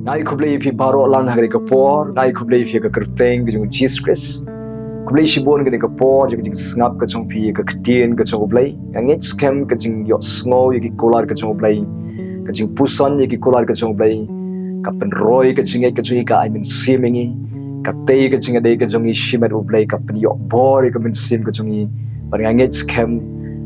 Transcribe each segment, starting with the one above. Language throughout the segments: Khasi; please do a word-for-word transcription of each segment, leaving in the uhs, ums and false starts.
Nga ai khublei ïa phi baroh lang ha kane ka por, nga ai khublei ïa phi ha ka kyrteng ka jong u Jisu Khrist. Khublei shibun kane ka por jong ka jingsngap ka jong phi ïa ka ktien ka jong U Blei. Nga ngeit skhem ka jingïohsngew ïa ki kular ka jong U Blei, ka jingpuson ïa ki kular ka jong U Blei, ka pynroi ka jingngeit ka jong ngi, ka ai mynsiem ïa ngi, ka tei ka jingïadei ka jong ngi shimet U Blei, ka pynïoh bor ïa ka mynsiem ka jong ngi. Bad nga ngeit skhem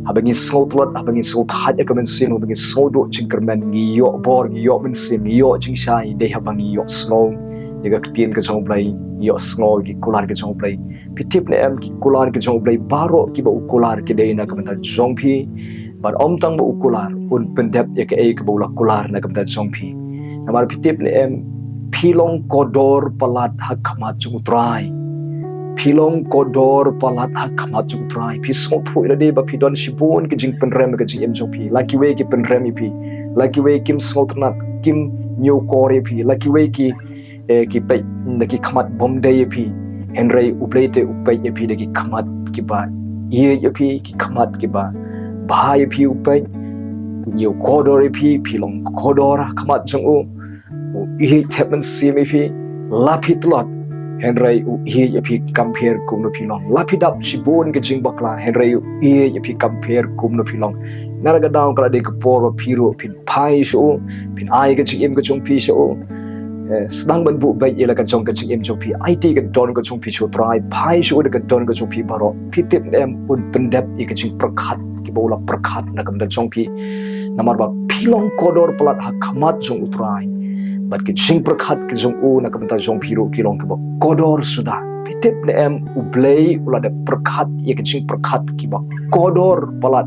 haba ngi sngewtlot, haba ngi sngewthait ïa ka mynsiem, haba ngi sngewduh jingkyrmen, ngi ïoh bor, ngi ïoh mynsiem, ngi ïoh jingshai dei haba ngi ïohsngew ïa ka ktien ka jong U Blei, ngi ïohsngew ïa ki kular ka jong U Blei. Phi tip ne em, ki kular ka jong U Blei baroh kiba u kular ki dei na ka bynta jong phi. Bad ym tang ba u kular, un pyndep ïa kaei kaba u la kular na ka bynta jong phi. Namar phi tip ne em, phi long kordor palat ha khmat jong U Trai. Phi long kordor palat ha khmat jong U Trai. Phi sngewthuh ïa lade ba phi don shibun ki jingpynrem ha ka jingim jong phi. La kiwei ki pynrem ïa phi, la kiwei kim sngewtynnat, kim ñiewkor ïa phi, la kiwei ki, eh, ki peit da ki khmat bymdei ïa phi. Hynrei U Blei te u peit ïa phi da ki khmat kiba ïeit ïa phi, ki khmat kiba bha ïa phi u peit. U ñiew kordor ïa phi, phi long kordor ha khmat jong u. U ïeit thep mynsiem ïa phi. La phi tlot, hynrei u ïeit ïa phi kam pher kumno phi long. La phi dap shibun ka jingbakla, hynrei u ïeit ïa phi kam pher kumno phi long. Na kata ka daw ka la dei ka por ba phi ruh phin phai sha u, phin ai ka jingim ka jong phi sha u. Eh, sdang ban buh beit ïa la ka jong ka jingim jong phi. Aiti ka don ka jong phi sha U Trai, phai sha u da ka don ka jong phi baroh. Phi tip ne em, un pyndep ïa ka jingpyrkhat kiba u la pyrkhat na ka bynta jong phi. Namar ba phi long kordor palat ha khmat jong U Trai. Bad ki jingpyrkhat ki jong u na ka bynta jong phi ruh ki long kiba kordor suda. Phi tip ne em, U Blei u la dep pyrkhat ïa ki jingpyrkhat kiba kordor palat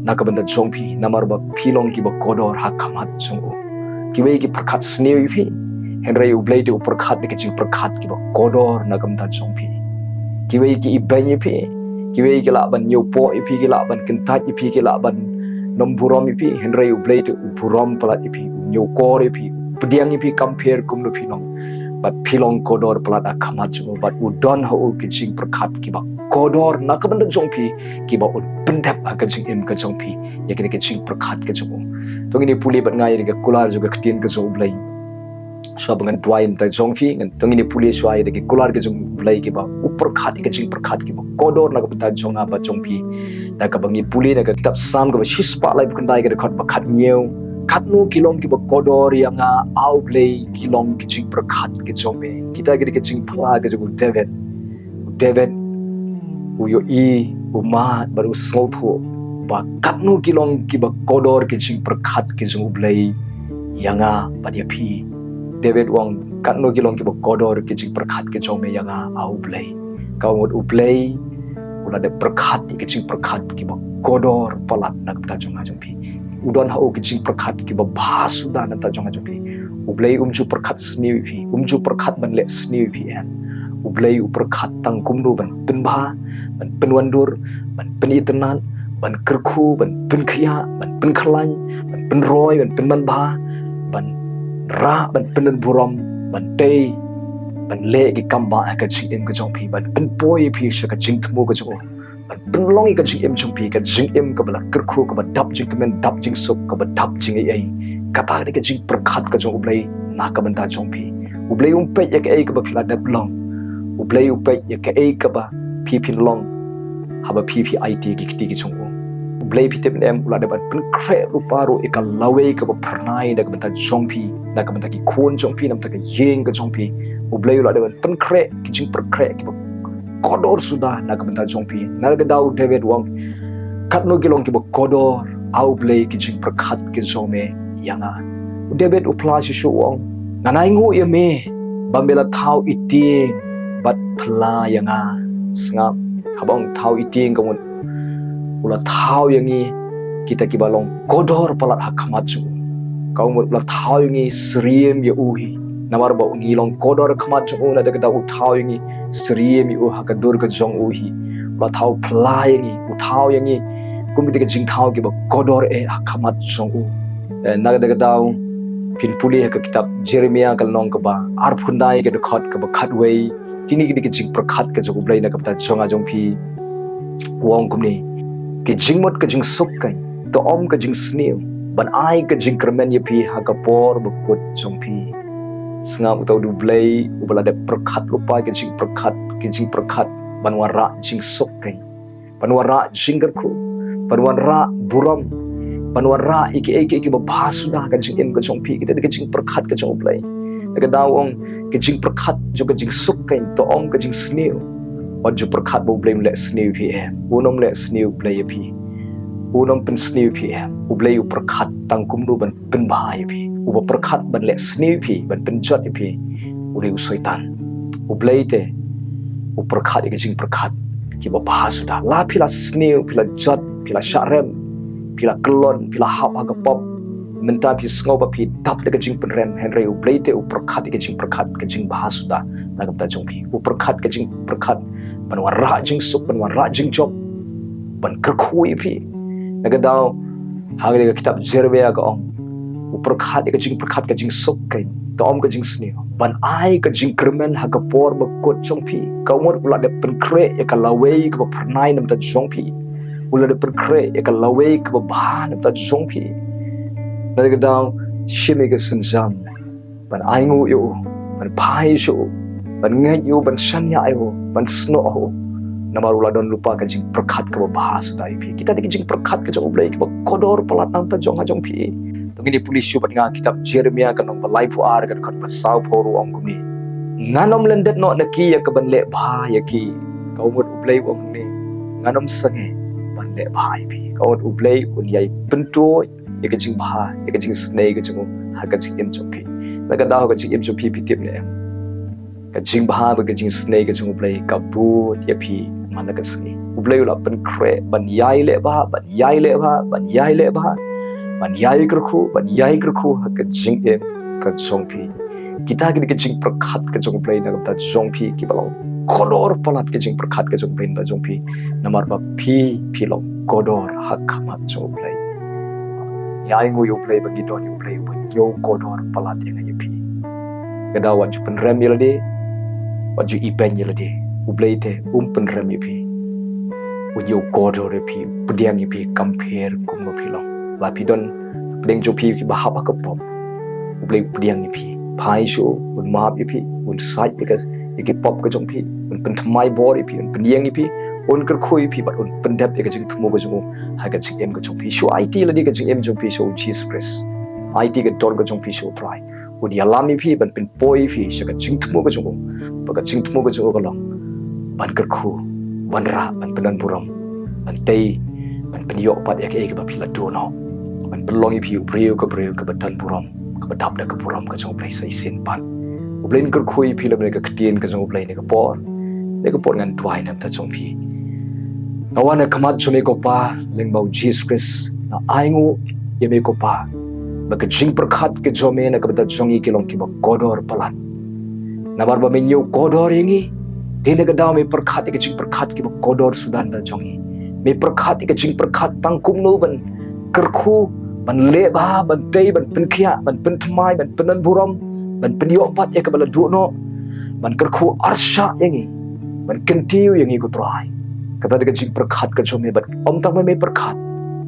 na ka bynta jong phi, namar ba phi long kiba kordor ha khmat jong u. Kiwei ki pyrkhat sniew ïa phi, hynrei U Blei te u pyrkhat ïa ki jingpyrkhat kiba kordor na ka bynta jong phi. Kiwei ki ibeiñ ïa phi, kiwei ki lah ban ñiewpoh ïa phi, ki lah ban kyntait ïa phi, ki lah ban nym burom ïa phi, hynrei U Blei te u burom palat ïa phi, u ñiewkor ïa phi, u pdiang ïa phi kam pher kumno phi long. Bad phi long kordor palat ha khmat jong u, bad u don ha u ki jingpyrkhat kiba kordor na ka bynta jong phi, kiba un pyndep ha ka jingim ka jong phi ïa kine ki jingpyrkhat ka jong u. To ngin ïa pule bad nga ïa ka kular jong ka ktien ka jong U Blei. Shuwa ba ngan duwai na ka bynta jong phi, ngan, to ngin ïa pule shuwa ïa ki kular ka jong U Blei kiba u pyrkhat ïa ki jingpyrkhat kiba kordor na ka bynta jong nga bad jong phi. Da kaba ngi pule na ka kitab Salm kaba shispah laiphew khyndai ka dkhot ba khathynñiew. Katno ki long kiba kordor ïa nga, A U Blei, ki long ki jingpyrkhat ki jong me. Kita ki dei ki jingphla ki jong u David. U David u ïohi, u mad bad u sngewthuh ba katno ki long kiba kordor ki jingpyrkhat ki jong U Blei ïa nga bad ïa phi. David u ong, katno ki long kiba kordor ki jingpyrkhat ki jong me ïa nga, A U Blei. Ka mut U Blei u la dep pyrkhat ïa ki jingpyrkhat kiba kordor palat na ka bynta jong nga jong phi. U don ha u ki jingpyrkhat kiba bha suda na ka bynta jong nga jong phi. U Blei um ju pyrkhat sniew ïa phi, um ju pyrkhat ban leh sniew ïa phi em. U Blei u pyrkhat tang kumno ban pynbha, ban pynwandur, ban pynitynnad, ban kyrkhu, ban pynkhiah, ban pynkhlaiñ, ban pynroi, ban pynmanbha, ban rah, ban pynlong burom, ban tei, ban leh ki kam ba ha ka jingim ka jong phi, ban pynpoi ïa phi sha ka jingthmu ka jong u. Ban pynlong ïa ka jingim jong phi ka jingim kaba la kyrkhu, kaba dap jingkmen, dap jingsuk, kaba dap jingaiei. Kata ka dei ka jingpyrkhat ka jong U Blei na ka bynta jong phi. U Blei um peit ïa kaei kaba phi la dep long. U Blei u peit ïa kaei kaba phi phin long haba phi phi aiti ki kti ki jong u. U Blei, phi tip ne em, u la dep ban pynkhreh ruh pa ruh ïa ka lawei kaba phyrnai na ka bynta jong phi, na ka bynta ki khun jong phi, na ka bynta ka ïing ka jong phi. U Blei u la dep ban pynkhreh ki jingpyrkhreh kiba kordor suda na ka bynta jong phi. Na ka daw u David u ong, katno ki long kiba kordor, A U Blei, ki jingpyrkhat ki jong me ïa nga. U David u phla shisha u ong, ngan ainguh ïa me ba me la thaw ïa tieng bad phylla ïa nga. Sngap, haba ong thaw ïa tieng ka mut u la thaw ïa ngi kita kiba long kordor palat ha khmat jong u. Ka mut u la thaw ïa ngi syriem ïa u hi. Namar ba ngi long kordor ha khmat jong u, na ka daw u thaw ïa ngi syriem ïa u ha ka dur ka jong u hi. U la thaw phylla ïa ngi, u thaw ïa ngi kum kita ki jingthaw kiba kordor eh ha khmat jong u. Eh, na ka daw phin pule ha ka kitab Jeremiah ka lynnong kaba arphew khyndai ka dkhot kaba khatwei. Kine ki dei ki jingpyrkhat ka jong U Blei na ka bynta jong nga jong phi. U ong kumne, ki jingmut ka jingsuk kan, to ym ka jingsniew, ban ai ka jingkyrmen ïa phi ha ka por bakut jong phi. Sngap uta u dei u Blei uba la dep pyrkhat lypa ïa ka jingpyrkhat, ka jingpyrkhat ban wanrah jingsuk kein, ban wanrah jingkyrkhu, ban wanrah burom, ban wanrah ïa kiei kiei kiba bha suda ha ka jingim ka jong phi. Kita dei ka jingpyrkhat ka jong u Blei. Na ka daw u ong ka jingpyrkhat jong ka jingsuk kein, to ym ka jingsniew. Wat ju pyrkhat ba u Blei un leh sniew ïa phi, em. Un ym leh sniew u Blei ïa phi. Un ym pynsniew ïa phi, em. U Blei u pyrkhat tang kumno ban pynbha ïa phi. Uba pyrkhat ban leh sniew ïa phi, ban pynjot ïa phi, u dei u Soitan. U Blei te u pyrkhat ïa ka jingpyrkhat kiba bha suda. La phi la sniew, phi la jot, phi la shah rem, phi la kyllon, phi la hap ha ka pop, mynta phi sngew ba phi dap da ka jingpynrem, hynrei u Blei te u pyrkhat ïa ka jingpyrkhat ka jingbha suda na ka bynta jong phi. U pyrkhat ka jingpyrkhat ban wanrah jingsuk, ban wanrah jingjop, ban kyrkhu ïa phi. Na ka daw, ha kane ka kitab Jeremiah ka ong, u pyrkhat ïa ka jingpyrkhat ka jingsuk kein, to ym ka jingsniew, ban ai ka jingkyrmen ha ka por bakut jong phi. Ka mut u la dep pynkhreh ïa ka lawei kaba phyrnai na ka bynta jong phi. U la dep pynkhreh ïa ka lawei kaba bha na ka bynta jong phi. Na ka daw, shim ïa ka sienjam ban ainguh ïa u, ban phai sha u, ban ngeit ïa u, ban shaniah ïa u, ban snoh ha u. Namar u la don lypa ka jingpyrkhat kaba bha suda ïa phi. Kita dei ka jingpyrkhat ka jong u Blei kaba kordor palat na ka bynta jong nga jong phi. To ngin ïa pule shuh bad nga kitab Jeremiah ka lynnong ba laiphew ar, ka dkhot ba sawphew, u ong kumne: Ngan ym lyndet noh na ki ïa kaban leh bha ïa ki. Ka mut u Blei u ong kumne: Ngan ym sangeh ban leh bha ïa phi. Ka mut u Blei un ïai pynduh ïa ka jingbha, ïa ka jingisnei ka jong u ha ka jingim jong phi. Na ka daw ha ka jingim jong phi, phi tip ne em, ka jingbha bad ka jingisnei ka jong u Blei ka bud ïa phi man la ka sngi. U Blei u la pynkhreh ban ïai leh bha, ban ïai leh bha, ban ïai leh bha, ban ïai kyrkhu, ban ïai kyrkhu ha ka jingim ka jong phi. Kita ki dei ka jingpyrkhat ka jong u Blei na ka bynta jong phi, kiba long kordor palat ka jingpyrkhat ka jong u Blei na ka bynta jong phi. Namar ba phi, phi long kordor ha khmat jong u Blei. Ngi ainguh ïa u Blei ba ngi don ïa u Blei uba ñiew kordor palat ïa nga ïa phi. Ka daw wat ju pynrem ïa lade, wat ju ibeiñ ïa lade. U Blei te um pynrem ïa phi. U ñiew kordor ïa phi, u pdiang ïa phi kam pher kumno phi long. La phi don pdeng jong phi kiba hap ha ka pop, u Blei u pdiang ïa phi. Phai sha u, un map ïa phi, un sait ïa ka, ïa ki pop ka jong phi, un pynthymmai bor ïa phi, un pynïeng ïa phi, un kyrkhu ïa phi bad un pyndep ïa ka jingthmu ka jong u ha ka jingim ka jong phi. Shu aiti lade ka jingim jong phi sha u Jisu Khrist. Aiti ka dohnud ka jong phi sha u Trai. Un ïalam ïa phi ban pynpoi ïa phi sha ka jingthmu ka jong u. Ba ka jingthmu ka jong u ka long ban kyrkhu, ban rah, ban pyndonburom, ban tei, ban pynïoh pat ïa kaei kaba phi la duh noh, ban pynlong ïa phi u briew ka briew kaba donburom, kaba dap da ka burom ka jong u Blei sa shisien pat. U Blei un kyrkhu ïa phi lem na ka ktien ka jong u Blei na ka por, na ka por ngan duwai na ka bynta jong phi. Nga wan ha khmat jong me ko Pa, lyngba u Jisu Khrist, nga ainguh ïa me ko Pa ba ka jingpyrkhat ka jong me na ka bynta jong ngi ki long kiba kordor palat. Namar ba me ñiew kordor ïa ngi, dei na ka daw me pyrkhat ïa ka jingpyrkhat kiba kordor suda na ka bynta jong ngi. Me pyrkhat ïa ka jingpyrkhat tang kumno ban kyrkhu, ban leh bha, ban tei, ban pynkhiah, ban pynthymmai, ban pyndonburom, ban pynïoh pat ïa kaba la duh noh, ban kyrkhu arshah ïa ngi, ban kyntiew ïa ngi ko Trai. Kata dei ka jingpyrkhat ka jong me bad ym tang me pyrkhat,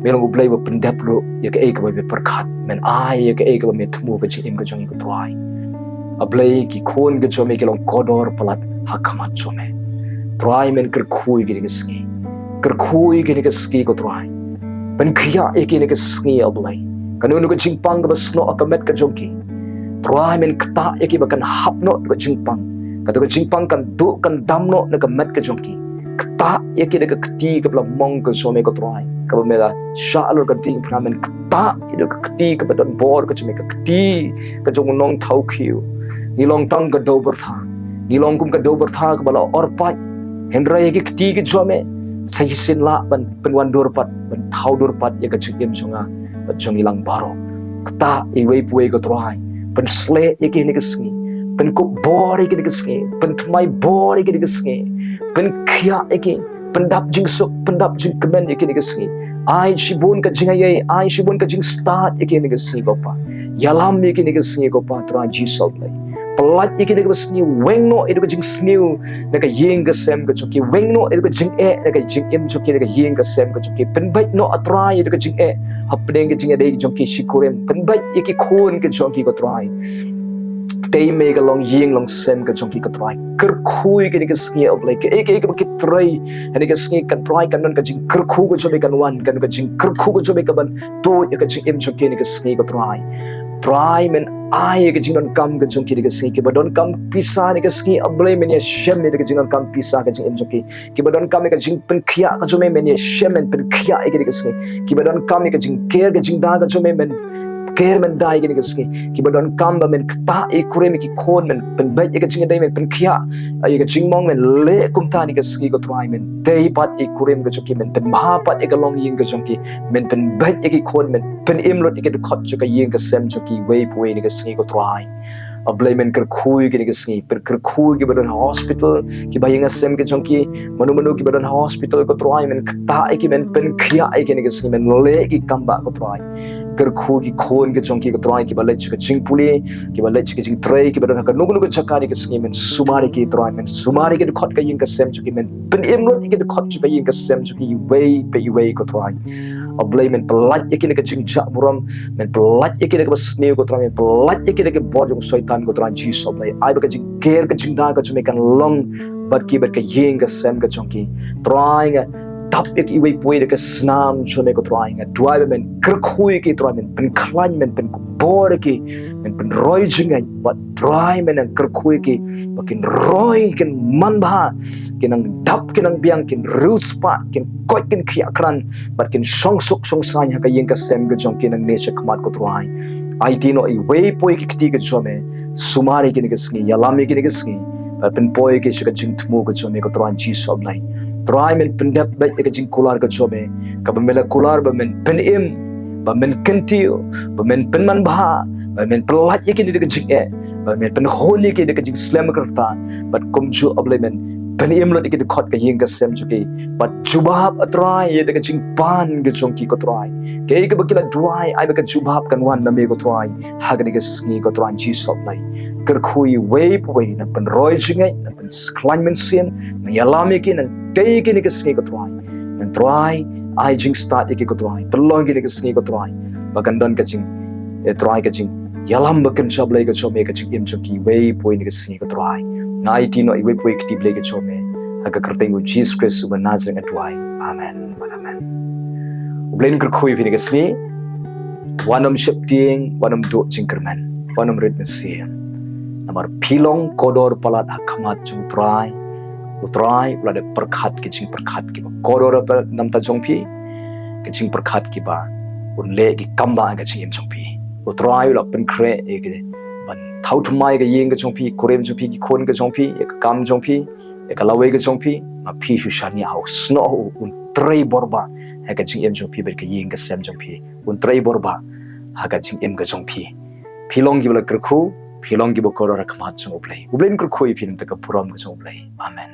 me long u Blei uba pyndep ruh ïa kaei kaba me pyrkhat. Men ai ïa kaei kaba me thmu ha ka jingim ka jong ngi ko Trai. A Blei, ki khun ka jong me ki long kordor palat ha khmat jong me. Trai, men kyrkhu ïa kine ki sngi. Kyrkhu ïa kine ki sngi ko Trai. Pynkhiah ïa kine ki sngi A Blei. Kano kano ka jingpang kaba snoh ha ka met ka jong ki, Trai, men ktah ïa ki ba kan hap noh ka jingpang. Kato ka jingpang kan duh kan dam noh na ka met ka jong ki. Ktah ïa ki da ka kti kaba la mong ka jong me ko Trai, kaba me la shah halor ka diengphna. Men ktah ïa ki da ka kti kaba donbor ka jong me, ka kti ka jong u nongthaw khiew. Ngi long tang ka dewbyrtha, ngi long kum ka dewbyrtha kaba la orpait. Hynrei ïa ki kti ki jong me sa shisien lah ban pynwandur pat, ban thaw dur pat ïa ka jingim jong nga bad jong ngi lang baroh. Ktah iwei pa iwei ko Trai. Pynsleh ïa ki ha kine ki sngi. Pynkup bor ïa ki ha kine ki sngi. Pynthymmai bor ïa ki ha kine ki sngi. Pynkhiah ïa ki. Pyndap jingsuk, pyndap jingkmen ïa ki ha kine ki sngi. Ai shibun ka jingai, ai shibun ka jingstad ïa ki ha kine ki sngi ko Pa. Ïalam ïa ki ha kine ki sngi ko Pa, Trai Jisu A Blei. Pyllait ïa ki ha kine ki sngi, weng noh ïa ka jingsniew na ka ïing ka sem ka jong ki, weng noh ïa ka jingeh na ka jingim jong ki, na ka ïing ka sem ka jong ki. Pynbeit noh A Trai ïa ka jingeh hapdeng ka jingïadei jong ki shi kurim. Pynbeit ïa ki khun ka jong ki ko Trai. tei me ka longïing longsem ka jong ki ko Trai. Kyrkhu ïa kine ki sngi, O Blei, kaei kaei kaba ki trei ha kine ki sngi, ko Trai, kan don ka jingkyrkhu ka jong me kan wan, kan don ka jingkyrkhu ka jong me kaban tuid ïa ka jingim jong ki ha kine ki sngi, ko Trai. Trai, men ai ïa ka jingdonkam ka jong ki ha kine ki sngi, kiba donkam pisa ha kine ki sngi, O Blei, men ïashem ïa ka jingdonkam pisa ha ka jingim jong ki. Kiba donkam ïa ka jingpynkhiah ka jong me, men ïashem, men pynkhiah ïa ki ha kine ki sngi. Kiba donkam ïa ka jingker ka jingda ka jong me, men ker, men da ïa ki ha kine ki sngi. Kiba donkam ba men ktah ïa ki kurim ïa ki khun, men pynbeit ïa ka jingïadei, men pynkhiah ïa ka jingmong, men leh kumta ha kine ki sngi, ko Trai. Men tei pat ïa ki kurim ka jong ki, men pynbha pat ïa ka longïing ka jong ki, men pynbeit ïa ki khun, men pynim lut ïa ki dkhot jong ka ïing ka sem jong ki iwei pa iwei ha kine ki sngi, ko Trai. O Blei, men kyrkhu ïa ki ha kine ki sngi, men kyrkhu ïa kiba don ha hospital, kiba ïing ha sem ka jong ki, mano mano kiba don ha hospital, ko Trai, men ktah ïa ki, men pynkhiah ïa ki ha kine ki sngi, men leh ïa ki kam bah, ko Trai. Kyrkhu ïa ki khun ka jong ki, ko Trai, kiba leit sha ka jingpule, kiba leit sha ka jingtrei, kiba don ha kano kano ka jaka ha kine ki sngi, men sumar ïa ki, Trai, men sumar ïa ki dkhot ka ïing ka sem jong ki, men pynim lut ïa ki dkhot jong ka ïing ka sem jong ki iwei pa iwei, ko Trai. O Blei, men pyllait ïa ki na ka jingjahburom, men pyllait ïa ki na kaba sniew, ko Trai, men pyllait ïa ki na ka bor jong u Soitan, ko Trai Jisu, O Blei. Ai ba ka jingker ka jingda ka jong me kan long bad ki, bad ka ïing ka sem ka jong ki. Trai, nga dap ïa ki iwei pa iwei da ka snam jong me, ko Trai. Nga duwai ba men kyrkhu ïa ki, Trai, men pynkhlaiñ, men pynkupbor ïa ki, men pynroi jingngeit, bad Trai, men nang kyrkhu ïa ki ba kin roi, kin manbha, kin nang dap, kin nang biang, kin riewspah, kin koit, kin khiah krat, bad kin shongsuk shongsaiñ ha ka ïing ka sem ka jong ki nangne shakhmat, ko Trai. Aiti noh iwei pa iwei ki kti ka jong me, sumar ïa ki ha kine ki sngi, ïalam ïa ki ha kine ki sngi, bad pynpoi ïa ki sha ka jingthmu ka jong me, ko Trai Jisu, O Blei. Trai, men pyndep beit ïa ka jingkular ka jong me, kaba me la kular ba men pynim, ba men kyntiew, ba men pynmanbha, ba men pyllait ïa ki na ka jingeh, ba men pynhun ïa ki na ka jingslem ka rta, bad kumjuh, O Blei, men pynim lut ïa ki dkhot ka ïing ka sem jong ki, bad jubab, O Trai, ïa ka jingpan ka jong ki, ko Trai. Kaei kaba ki la duwai, ai ba ka jubab kan wan na me, ko Trai, ha kine ki sngi, ko Trai Jisu, O Blei. Kyrkhu iwei pa iwei, nang pynroi jingngeit, nang pynkhlaiñ mynsiem, nang ïalam ïa ki, nang tei ïa ki ha kine ki sngi, ko Trai. Nang, Trai, ai jingstad ïa ki, ko Trai. Pynlong ïa ki ha kine ki sngi, ko Trai, ba kan don ka jing, eh, Trai, ka jingïalam bakynja, Blei, ka jong me ha ka jingim jong ki iwei pa iwei ha kine ki sngi, ko Trai. Nga aiti noh iwei pa iwei ki kti, Blei, ka jong me, ha ka kyrteng u Jisu Khrist uba Nasaret nga duwai. Amen. Amen. U Blei un kyrkhu ïa phi ha kine ki sngi. Wat nym sheptieng, wat nym duh jingkyrmen, wat nym rit mynsiem. Namar phi long kordor palat ha khmat jong u Trai. U Trai u la dep pyrkhat ki jingpyrkhat kiba kordor palat na ka bynta jong phi, ki jingpyrkhat kiba un leh ki kam bah ha ka jingim jong phi. U Trai u la pynkhreh ïa ki ban thaw thymmai ïa ka ïing ka jong phi, kurim jong phi, ki khun ka jong phi, ïa ka kam jong phi, ïa ka lawei ka jong phi. Ma phi shu shaniah ha u, snoh u, un trei bor bah ha ka jingim jong phi bad ka ïing ka sem jong phi. Un trei bor bah ha ka jingim ka jong phi. Phi long kiba la kyrkhu, phi long kiba kordor ha khmat jong u Blei. U Blei un kyrkhu ïa phi na ka bynta ka burom ka jong u Blei. Amen.